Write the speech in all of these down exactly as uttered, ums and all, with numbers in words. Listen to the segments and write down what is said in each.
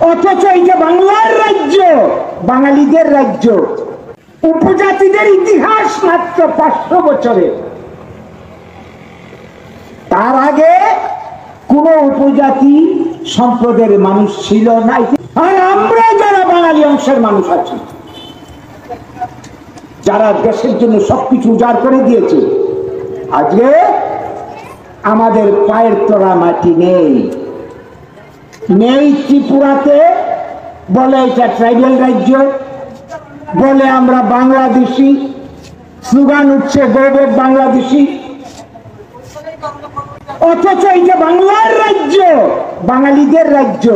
অথচ এটা বাংলার রাজ্য, বাঙালিদের রাজ্য। উপজাতিদের ইতিহাস মাত্র পাঁচশো বছরের। তার আগে কোনো উপজাতি সম্প্রদায়ের মানুষ ছিল না। আর আমরা যারা বাঙালি অংশের মানুষ আছি, যারা দেশের জন্য সবকিছু উজাড় করে দিয়েছে, আজকে আমাদের পায়ের তলা মাটি নেই। নেই ত্রিপুরাতে, বলে এটা ট্রাইবাল রাজ্য, বলে আমরা বাংলাদেশি, স্লোগান উঠছে "গো ব্যাক বাংলাদেশি", অথচ এটা বাংলার রাজ্য, বাঙালিদের রাজ্য।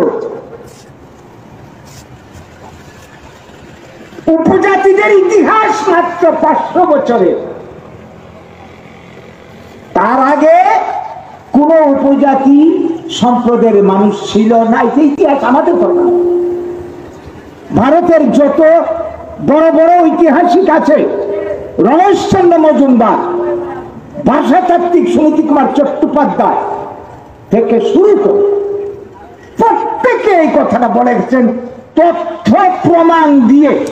উপজাতিদের ইতিহাস মাত্র পাঁচশো বছরের। তার আগে কোনো উপজাতি সম্প্রদায়ের মানুষ ছিল না, এটা ইতিহাস আমাদের কথা। ভারতের যত বড় বড় ঐতিহাসিক আছে, রমেশচন্দ্র মজুমদার, ভাষাতাত্ত্বিক সুনীতি কুমার চট্টোপাধ্যায় থেকে শুরু করে প্রত্যেকে এই কথাটা বলে গেছেন তথ্য প্রমাণ দিয়ে।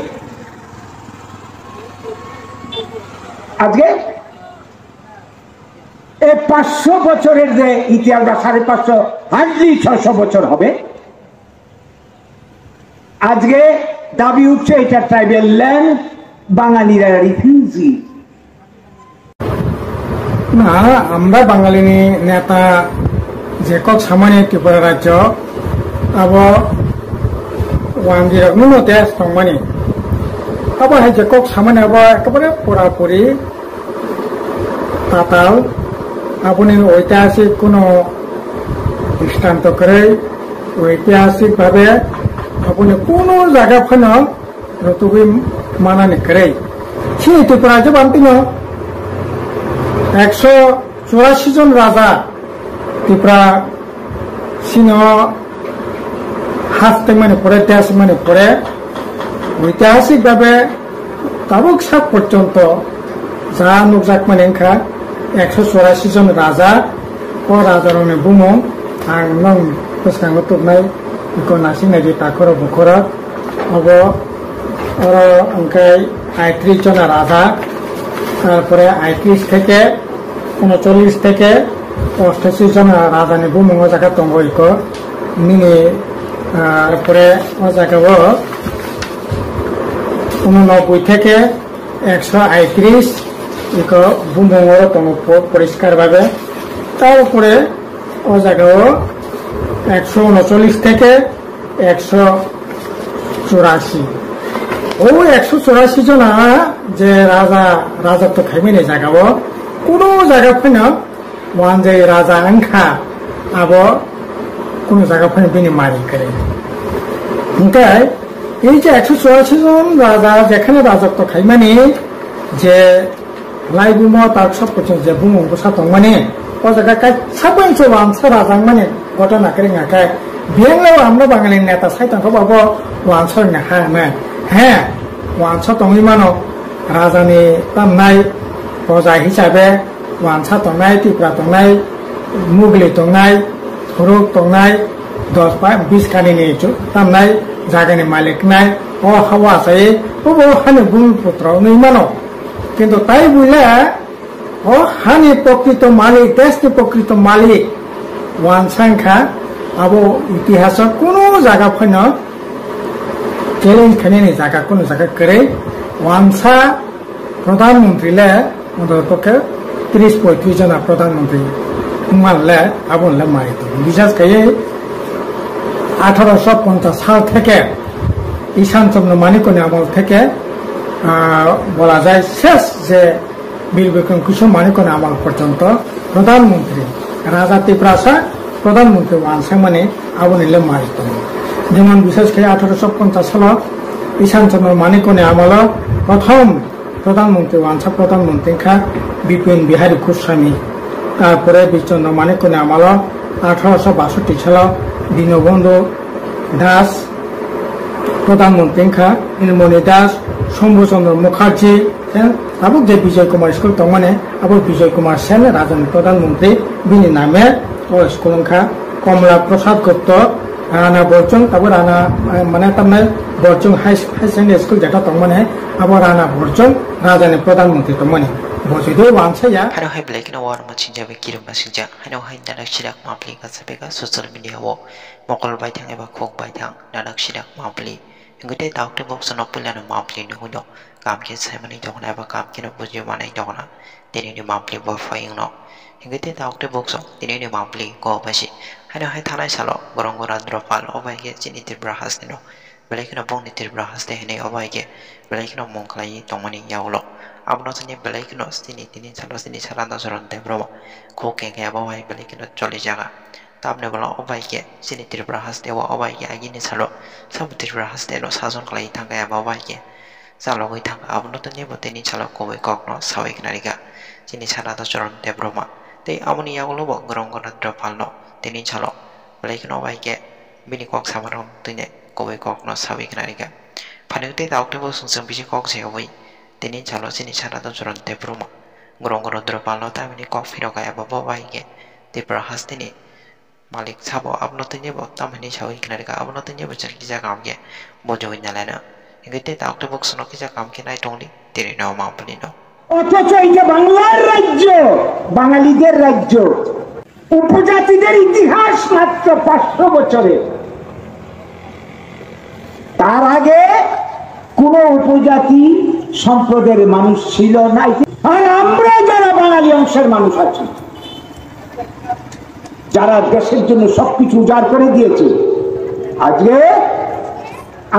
আজকে এই পাঁচশো বছরের যে ইতিহাস বা সাড়ে পাঁচশো, হার্ডলি ছয়শো বছর হবে, আজকে দাবি উঠছে এটা ট্রাইবাল ল্যান্ড, বাঙালিরা রিফিউজি। না, আমরা বাঙালিনি নেতা যে kok samani Tripura rajyo abo wanjirokno no test tongmani. Abo hai je kok samani abo ekebare purapuri tatal, aboni oitihasik kuno dristanto kwrwi, oitihasik bhabe aboni kuno jaga phano rwtugwi manani kwrwi. Chini Tripura je bantino ekso churasi jon raja Tripura sino hastengmani pore, desmani pore, oitihasik bhabe tabuk sak porjonto ja nukjakmani wngkha ekso churasi jon raja. O rajarokni bumung ang nong bwskango tubnai, iko nasinai di takhoro bukhoro. Obo oro hwnkhe aitris jona raja, tarpore aitris theke unocholish theke ostashi jona rajani bumung o jaga tongo iko. Nini, ah, pore o jaga o unonobboi theke ekso aitris iko bumung oro tongo po-, poriskar bhabe. Tarpore o jaga o ekso unocholish theke ekso churasi. O ekso churasi jona je raja, rajotw khaimani jaga o kuno jaga phano wanjai raja wngkha, abo kuno jaga phano bini mari kwrwi. Hwnkhe ei je ekso churasi jon raja jekhane rajotw khaimani je Laibumo tak sab kuchung je bumung bwsa tongmani, o jaga kaisa poinso wansa rajangmani ghotona kwrwngya khe, biyang le amno Bangali neta sai tongkha bo, bo wansa rwngya ha hwnwi. He, wansa tongwi mano, rajani tamnai proja hisabe wansa tongnai, Tripura tongnai, Mugli tongnai, Khorok tongnai, dos ba bis kanini ju-, tamnai jagani malik nai, o ha-o achai, bo bo hani bumiputro wngwi mano. Kintu tai buile o hani pokrito malik, deshni pokrito malik wansa wngkha, abo itihaso kuno jaga phano challenge khainani jaga, kuno jaga kwrwi. Wansa Pradhan Mantri le, অন্ততপক্ষে ত্রিশ পঁয়ত্রিশ jona Pradhan Mantri wngmani le, aboni le mari tongo. Bises khaiwi আঠারোশো পঞ্চাশ sal theke Ishan Chandra Manikya ni amol theke, ah, bola jai ses je Bir Bikram Kishore Manikya ni amol porjonto Pradhan Mantri, Raja Tiprasa Pradhan Mantri wansakmani aboni le mari tongo. Jemon bises khe আঠারোশো পঞ্চাশ salo Ishan Chandra Manikya ni amolo prothom Pradhan Mantri, wansa Pradhan Mantri wngkha Bipin Bihari Goswami. Tarpore Bir Chandra Manikya ni amolo আঠারোশো বাষট্টি salo Dinobandhu Das Pradhan Mantri wngkha, Nilmoni Das, Shambhu Chandra Mukherjee, tabuk je Bijoy Kumar School tongmani, abo Bijoy Kumar Sen rajani Pradhan Mantri, bini name o school wngkha, Komla Prasad Gupta, Rana Borchong, tabo Rana, eh, mane tamnai Borchong High, High Secondary School jeta tongmani, abo Rana Borchong, Rajani Pradhan Mantri tongmani. Bo jodi wansaya. Haro hai belai kheno warma singjak bai kirima singjak. Haino hai nanak sirak mapli ka sapeka social media o mokol bai thang eba khuk bai thang nanak sirak mapli. Hingke tei tauk tei bok sono puila no mapli nugui no. Kam khe saimani tongna eba kam khe no buji manai tongna. Tini ni mapli bo fai wngno. Hingke tei tauk tei bok song tini ni mapli ko bai si. Haino hai thanai salo Gorong Gorong Dropal o bai khe chini Tripura haste no. Belai kheno bongni Tripura haste hinwi o bai khe belai kheno mung khlaiwi tongmani yagulo. Abono thani belai kheno chini tini salo chini Sarada Charan Debbarma khuk khe khe abo bai belai kheno choli jaga. Tamni ulo o bai khe chini Tripura haste o, o bai khe agini salo sabo Tripura haste no sason khlai thangkha abo bai khe chalogwi thangkha. Abono tini bo tini salo kubui kokno sawi khnarikha chini Sarada Charan Debbarma. Tei aboni yagulo bo Gorong Gorong Dropal no tini salo belai kheno o bai khe bini kok samarok tini kubui kokno sawi khnarikha. Phanik tei tauk tei bo sungsung bisi kok se obwi tini salo chini Sarada Charan Debbarma Gorong Gorong Dropal no tamini kok phirok kha abo bo bai khe Tripura hasteni malik sabo abono tini bo tamhini sawi khnarikha, abono tini bo chwng kisa kaham khe bujogwi nalaino. Hingke tei tauk tei bok sono kisa kaham khe nai tongdi tini no mapli no. অথচ এটা বাংলার রাজ্য, বাঙালিদের রাজ্য। উপজাতিদের ইতিহাস মাত্র পাঁচশো বছরের। তার আগে কোনো উপজাতি সম্প্রদায়ের মানুষ ছিল না। আর আমরা যারা বাঙালি অংশের মানুষ আছি, যারা দেশের জন্য সবকিছু উজাড় করে দিয়েছে, আজকে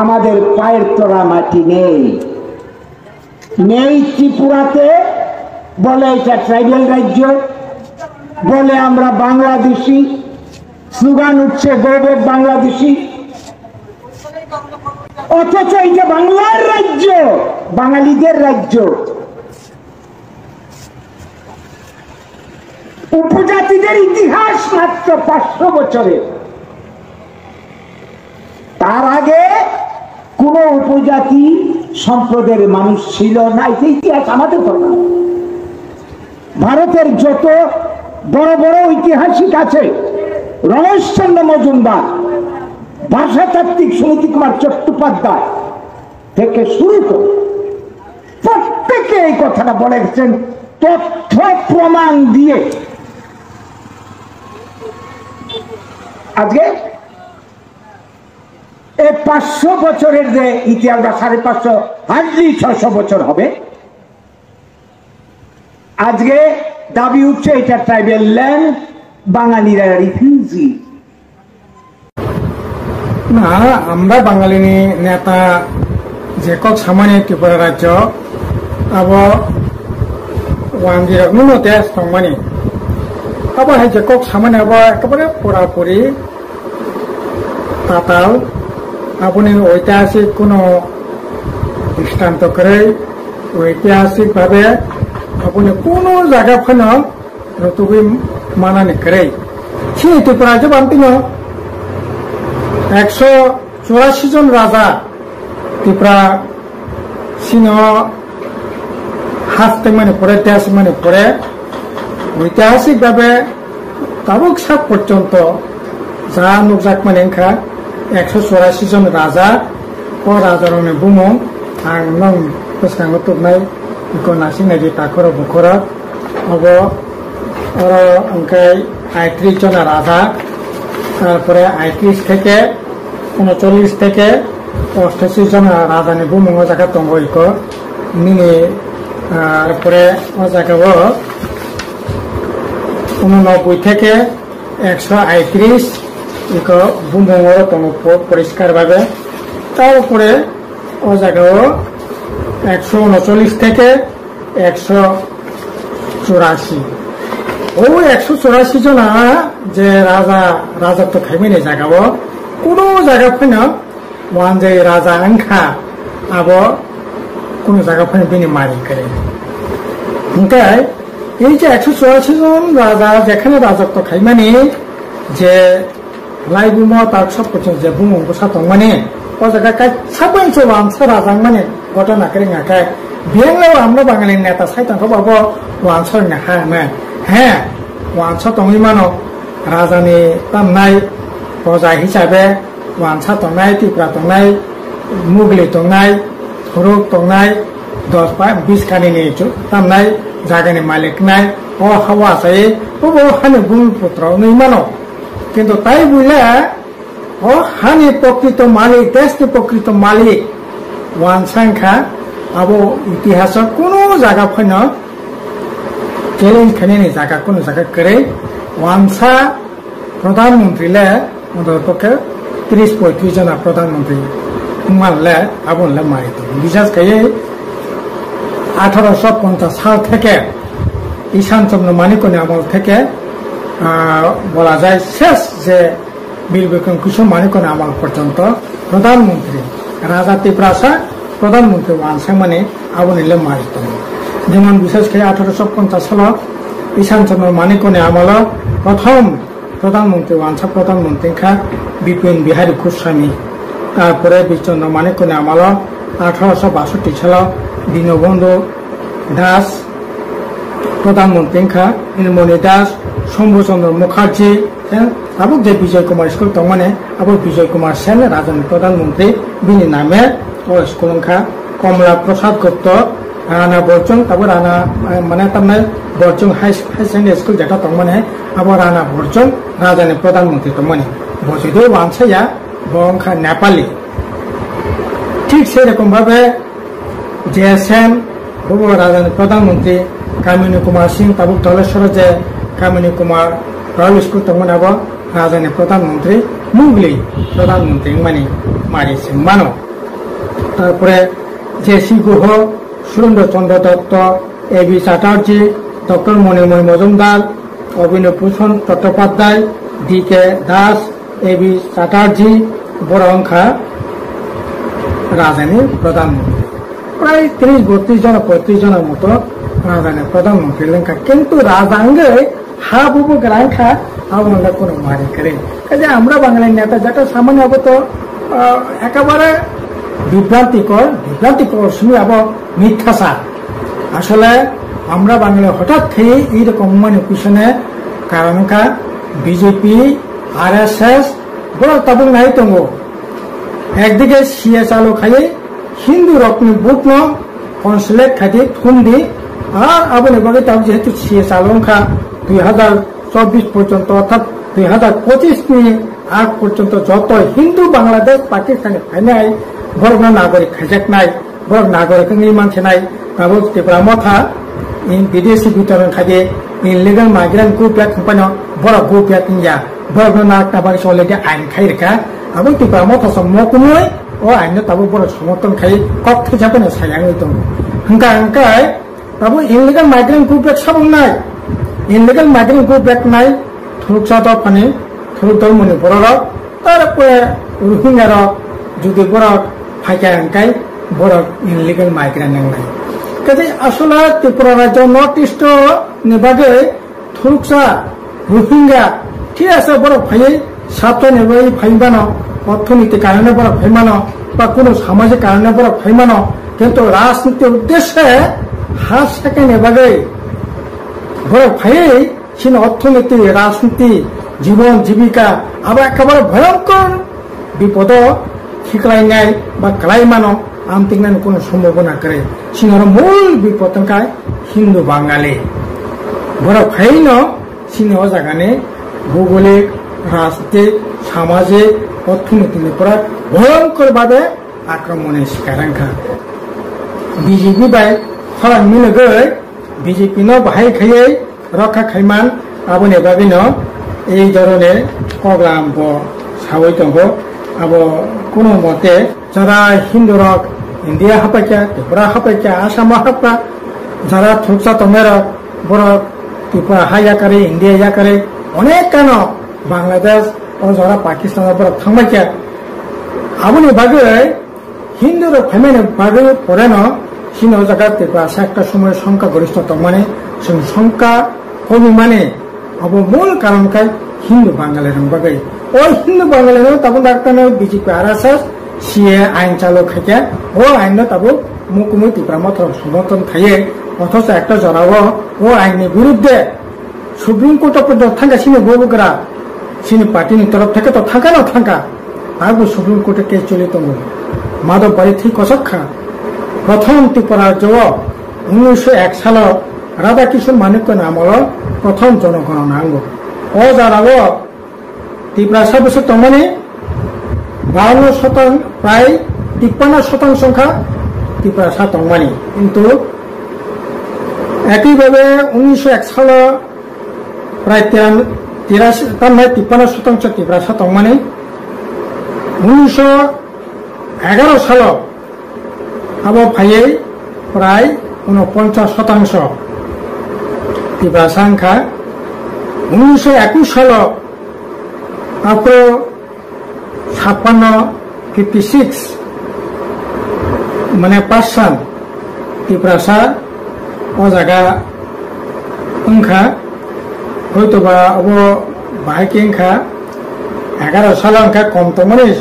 আমাদের পায়ের তলা মাটি নেই। নেই ত্রিপুরাতে, বলে এটা ট্রাইবাল রাজ্য, বলে আমরা বাংলাদেশি, স্লোগান উঠছে গৌরব বাংলাদেশি। অথচ এটা বাংলার রাজ্য, বাঙালিদের রাজ্য। উপজাতিদের ইতিহাস মাত্র পাঁচশো বছরের। তার আগে কোনো উপজাতি সম্প্রদায়ের মানুষ ছিল না, এটা ইতিহাস আমাদের কথা। ভারতের যত বড় বড় ঐতিহাসিক আছে, রমেশচন্দ্র মজুমদার, ভাষাতাত্ত্বিক সুনীতি কুমার চট্টোপাধ্যায় থেকে শুরু করে প্রত্যেকে এই কথাটা বলে গেছেন তথ্য প্রমাণ দিয়ে। আজকে এই পাঁচশো বছরের যে ইতিহাস বা সাড়ে পাঁচশো, হার্ডলি ছয়শো বছর হবে। আজকে দাবি উঠছে এটা ট্রাইবাল ল্যান্ড, বাঙালিরা রিফিউজি। না, আমরা বাঙালিনি নেতা যে কক সামানি ত্রিপুরা রাজ্য, abo wanjirokno no test tongmani. Abo hai je kok samani abo ekebare purapuri tatal, aboni oitihasik kuno dristanto kwrwi, oitihasik bhabe aboni kuno jaga phano rutugwi manani kwrwi. Chini Tripura je bantino ekso churasi jon raja Tripura sino hastengmani pore, testmani pore, oitihasik bhabe tabuk sak porjonto ja nukjakmani wngkha ekso churasi jon raja. O rajarokni bumung ang nong bwskango tubnai, iko nasiknai di takhoro bukhoro. Obo oro hwnkhe aitris jona raja, tarpore aitris theke unocholish theke ostashi jona rajani bumung o jaga tongo iko. Nini, ah, tarpore o jaga o unonobboi theke ekso aitris iko bumung oro tongo po-, poriskar bhabe. Tarpore o jaga o ekso unocholish theke ekso churasi. O ekso churasi jona je raja, rajotw khaimani jaga o kuno jaga phano wanjai raja wngkha, abo kuno jaga phano bini mari kwrwi. Hwnkhe ei je ekso churasi jon raja jekheno rajotw khaimani je Laibumo tak sab kuchung je bumung bwsa tongmani, o jaga kaisa bai se wansa rajangmani gotona kwrwngya khe, biyang le o amno Bangali neta sai tongkha bo, bo wansa ni ha hwnwi. He, wansa tongwi mano, rajani tamnai, Proja hisabe wansa tongnai, Tipra tongnai, Mugli tongnai, Thoruk tongnai, dos pa-, bis kanini chu-, tamnai, jagani malik nai, o hawa sai, o bo hani bhumiputro wngwi mano. Kintu tai buila, o hani prokrito malik, desni prokrito malik, wansa wngkha, abo itihaso kunu jaga phano challenge khainani jaga, kunu jaga kwrwi, wansa Pradhan Mantri le অন্ততপক্ষে ত্রিশ পঁয়ত্রিশ জনা প্রধানমন্ত্রী wngman le aboni le mai tongo. Bisas khaiwi আঠারোশো পঞ্চাশ sal theke Ishan Chandra Manikya ni amol theke, ah, bola jai ses je Bir Bikram Kishore Manikya ni amol porjonto Pradhan Mantri, Raja Tiprasa Pradhan Mantri wansakmani aboni le mai tongo. Jemon bisas khe আঠারোশো পঞ্চাশ salo Ishan Chandra Manikya ni amolo prothom Pradhan Mantri wansa Pradhan Mantri wngkha Bipin Bihari Goswami. Tarpore Bir Chandra Manikya ni amolo আঠারোশো বাষট্টি salo Dinobandhu Das Pradhan Mantri wngkha, Nilmoni Das, Shambhu Chandra Mukherjee, eh, tabuk je Bijoy Kumar School tongmani, abo Bijoy Kumar Sen Rajani Pradhan Mantri bini name o school wngkha. Komla Prasad Gupta, Rana Borjong, tabuk Rana, eh, mane tamnai Borjong High, High Secondary School jeta tongmani, abo Rana Borjong Rajani Pradhan Mantri tongmani. Bo jodi wansaya, bo wngkha Nepali. Thik sei rokom bhabe J S N, bobo Rajani Pradhan Mantri, Kamini Kumar Singh, tabuk Dholeswaro je Kamini Kumar Royal School tongmani abo Rajani Pradhan Mantri, Mugli Pradhan Mantri wngmani mari se mano. Tarpore J C Guha, Surendra Chandra Dutta, A B Chatterjee, Doctor Monimoy Majumdar, Abhinav Bhushan Chattopadhyay, D K Das, A B Chatterjee, borok wngkha Rajani Pradhan Mantri. Prai tris botris jona, poitris jona moto Rajani Pradhan Mantri wngkha. Kintu Raja wngwi ha bubu gra wngkha, abo wngkha kuno mari kwrwi. Kaje amra Bangali neta jeta samani abo to, ah, ekabare bibrantikor, bibrantikor simi abo mithya sa. Asole amra Bangali hotat khe ei rokom mani pisone karon wngkha B J P, R S S, borok tabuk nai tongo. Ekdige C A chalo khaiwi Hindu rokni vote no consolidate khaidi thumdi, ar aboni bagwi tabuk jehetu C A chalo wngkha dui hazar chobbish porjonto, orthat dui hazar pochish ni ag porjonto joto Hindu Bangladesh Pakistan ni phainai borokno nagorik khaijaknai. Borok nagorik wngwi mankhe nai, tabuk Tipra Motha, in bidesi bitorong khaide, illegal migrant go back hwnphano borok go back wngya. Borokno nakna bagwi se already ain khai rwkha. Tabuk Tipra Motha song mokumui, o ain no tabuk borok somorthon khai, kok thwijaphano sayangwi tongo. Hwnkha hwnkhe, tabuk illegal migrant go back saboknai, illegal migrant go back nai, thuruksa dophani, thuruk dormoni bororok, tarpore Rohingya rok jodi borok phaikha hwnkhe borok illegal migrant wngnai. Kaje asole Tripura rajyo North East ni bagwi thuruksa Rohingya thik ase borok phaiwi sabtani bagwi phai mano, orthoniti karone borok phai mano, ba kuno samajik karone borok phai mano, kintu rajniti uddeshe ha sekani bagwi borok phaiwi Chini orthoniti, rajniti, jibon jibika abo ekebare bhoyonkor bipodo khiklainai ba kwlaimano amtwingnani kono sombhabona kwrwi. Chini oro mul bipod wngkha Hindu Bangali. Borok phaino chini o jagani bhugolik, rajnitik, samajik, orthonitini pora bhoyonkor babe akromoni sikar wngkha. B J P bai khorang milogwi B J P no bahai khaiwi rokha khaiman, aboni bagwino ei dhoroner program bo sawi tongo. Abo kuno mote jora Hindu rok India hapaikha, Tripura hapaikha, Assam o hapkha, jora thuksa tongnai rok borok Tripura ha yakarwi, India yakarwi, onek kano Bangladesh o jora Pakistan o borok thangbaikha. Aboni bagwi Hindu rok phaimani bagwi poreno chini o jaga Tiprasa ekta somoy songkha goristho tongmani, chwng songkha komimani abo mul karon khai Hindu Bangali rok bagwi. O Hindu Bangali rok tabuk daktano B J P R S S C A ain chalo khaikha, o ain no tabuk mukumui Tipra Motha rok somorthon khaiye, othocho ekta jora o, o ain ni birudde Supreme Court o porjonto thangkha chini bubagra Chini party ni torof theke to thangka no thangka. Abo Supreme Court o case choli tongo. Madhobari thwi kosok kha. Prothom Tripura rajyo o unnisho ek salo Radha Kishore Manikya ni amolo prothom jonogonona wngo. O jora o Tiprasa bwswk tongmani bawanno shotang, prai tippanno shotangso wngkha Tiprasa tongmani. Kintu ekibhabe unnisho ek salo prai tiran-, tirasi, tamni tippanno shotangso Tiprasa tongmani. Unnisho egaro salo abo phaiwi prai unoponchas shotangso Tiprasa wngkha. Unnisho ekush salo aphuru sappanno, fifty six, mane percent Tiprasa o jaga wngkha, hoitoba abo bahai khe wngkha, egaro salo wngkha kom tongmani,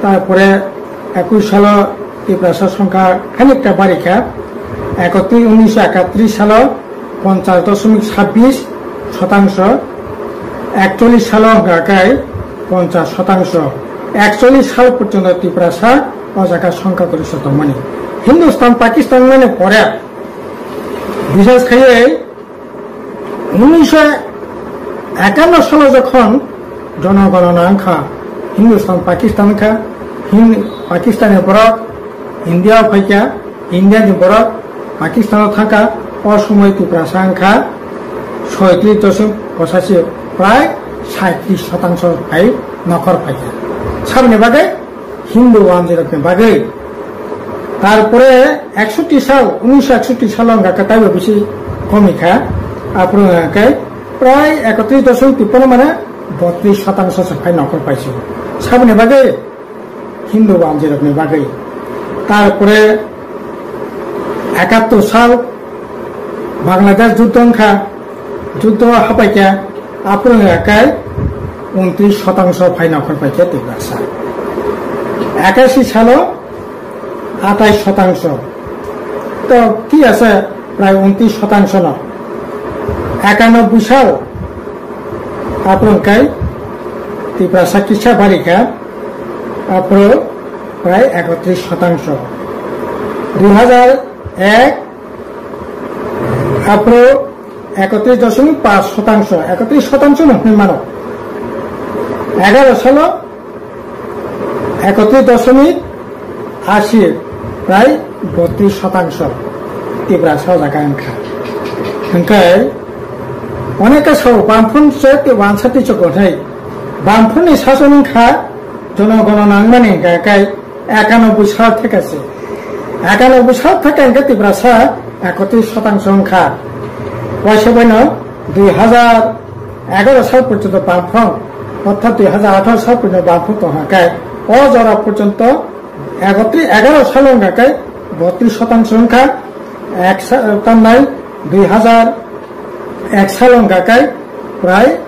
tarpore ekush salo Tiprasa songkha khanikta barikha, ekotri-, unnisho ekatris salo ponchas doshomik sabbish shotangso, ekchollish salo hwnkha khe ponchas shotangso, ekchollish sal porjonto Tiprasa o jaga songkha goristo tongmani. Hindustan Pakistan mani pore, bishes khaiwi unnisho ekanno salo jokhon jonogonona wngkha, Hindustan Pakistan wngkha, Hin-, Pakistan ni borok India o phaikha, India ni borok Pakistan o thangkha, o somoi Tiprasa wngkha soitris doshomik pochashi, prai saitris shotangso phai nokhor phaikha. Saboni bagwi Hindu wanjwirokni bagwi. Tarpore eksoti sal, unnisho eksoti salo wngkha khe taibo bisi komikha, aphuru wngkha khe prai ekotris doshomik tippanno mane botris shotangso se phai nokhor paisio. Saboni bagwi Hindu wanjwirokni bagwi. Tarpore ekattor sal Bangladesh juddho wngkha, juddho hapaikha, aphuru wngkha khe untris shotangso phai nokhor paikha Tiprasa. Ekashi salo atais shotangso. To ki ase prai untris shotangso no. Ekanobboi sal aphuru wngkha Tiprasa kisa barikha, aphuru prai ekotris shotangso. Dui hajar ek aphuru ekotris doshomik panch shotangso, ekotris shotangso no hwnwi mano. Egaro salo ekotris doshomik ashi, prai botris shotangso Tiprasa o jaga wngkha. Hwnkhe oneka sao bamphun se tei wansa tei chokrothai. Bamphunni sason wngkha jonogonona wngmani hwnkha khe ekanobboi sal theke se. Ekanobboi sal theke hwnkhe Tiprasa ekotris shotangso wngkha. Waisa baino dui hajar egaro sal porjonto bamphang, orthat dui hajar atharo sal porjonto bamphang tongkha khe, o jora porjonto ekotris, egaro salo wngkha khe botris shotangso wngkha, ek sa-, tamnai dui hajar ek salo wngkha khe prai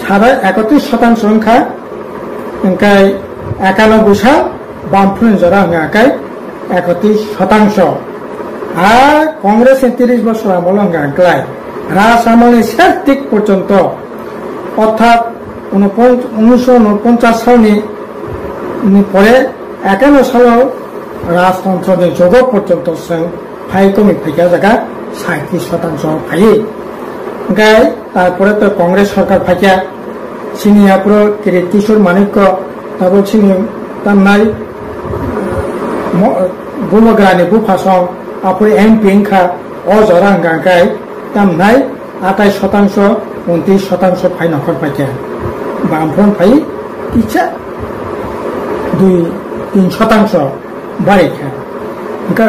sada ekotris shotangso wngkha, hwnkhe ekanobboi sal bamphunni jora wngkha khe ekotris shotangso. Ar Congress ni tiris bosor amolo wngkha khlai. Raj amolni ser tik porjonto, orthat unopon-, unisho unoponchas salni, ni pore ekanno salo rajtontro ni jugo porjonto chwng phai komik phaikha jaga saitris shotangso phaiwi. Hwnkhe tarpore to Congress sorkar phaikha, chini aphuru Kirit Kishore Manikya tabuk chini tamnai mo-, Bubagrani buphasong aphuru M P wngkha, o jora hwnkha khe tamnai atais shotangso, untris shotangso phai nokhor paikha. Bamphang phai kisa dui tin shotangso barikha. Hwnkhe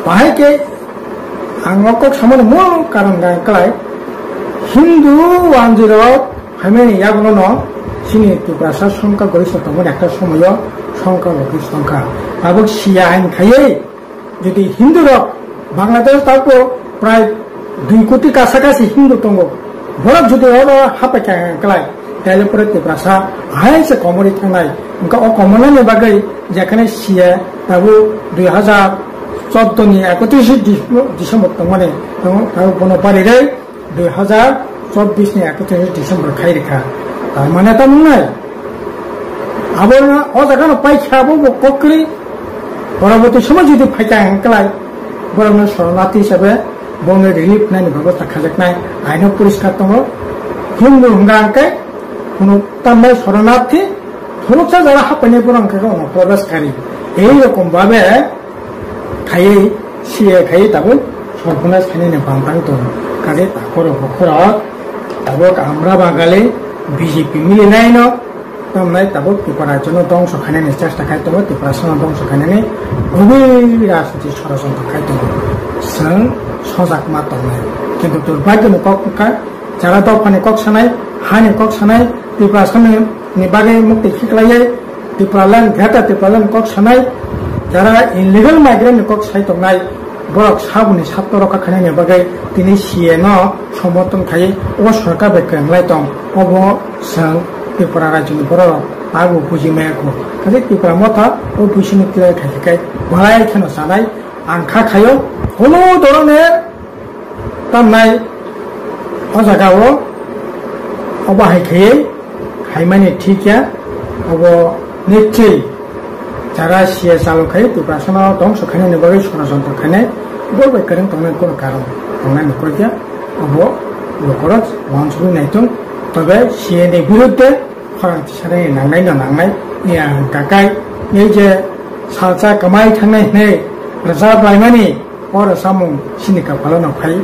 bahai khe ang o kok samani mul karon hwnkha khlai Hindu wanjwirok phaimani yagulono chini Tiprasa songkha gorista tongmani ekta somoyo songkha gorista tongkha. Tabuk siya hain khaiwi jodi Hindu rok Bangladesh tabuk prai dui koti kasa kasi Hindu tongo. Borok jodi oro hapai kha khlai, taile pore Tiprasa hai se komorwi thangnai. Hwnkhe o komornani bagwi jekhane siya tabuk dui hajar chordo ni ekotris Dis-, December tongmani, tabuk bono barirwi dui hajar chobbish ni ekotris December khai rikha. Tamani tamo wngnai. Abo no o jaga no paikha abo bo kokri. Poroboti somoy jodi phaikha hwnklai, borokno soronarthi hisabe bongni relief nani bebosta khajaknai aino poriskar tongo. Hwnbo hwnga hwnkhe, kuno tambai soronarthi, phunuksa jora hapainai borok hwnkhe ono probeshkari. Ei rokom babe khaiwi, C A A khaiwi tabuk sorkuna sanini bantang tongo. Kaje takhoro bokhoro tabuk amra Bangali B J P milinaino tamnai tabuk Tripura rajyono dongso khainani chesta khai tongo, Tiprasano dongso khainani gubui rajniti sorojontro khai tongo. Chwng sojak ma tongnai. Kintu durbhagyoni kok wngkha, jara dophani kok sanai, hani kok sanai, Tiprasani bagwi mukti khiklaiwi Tipraland, Greater Tipraland kok sanai, jara illegal migrant ni kok sai tongnai, borok saboni sabto rokha khainani bagwi tini C A no somorthon khai o sorkar bai kwrwnglai tong, obo chwng Tripura rajyoni borok abo buji maya kho. Kaje Tipra Motha o buisini clear khai khai balai kheno sanai, ang kha khaio, kono dhoroner tamnai o jaga o obo hai khaiwi haimani thik ya, obo nichoi jara C A chalo khai Tiprasano dongso khainani bagwi sorojontro khainai, bo bai kwrwng tongnai kono karon tongnai ni kok ya, obo lukurok uansugwi naitung, tobe C A ni birudde khorang tisarani nangnai no nangnai, ya gakai, ei je salsa kwmai thangnai hwnwi rwchap laimani, o rwchapmung chini kapalo no phai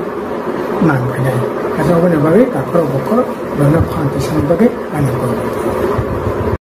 nang phainai. Kaisa oboni bagwi takhorok bokhorok bono khorang tisani bagwi ani kok.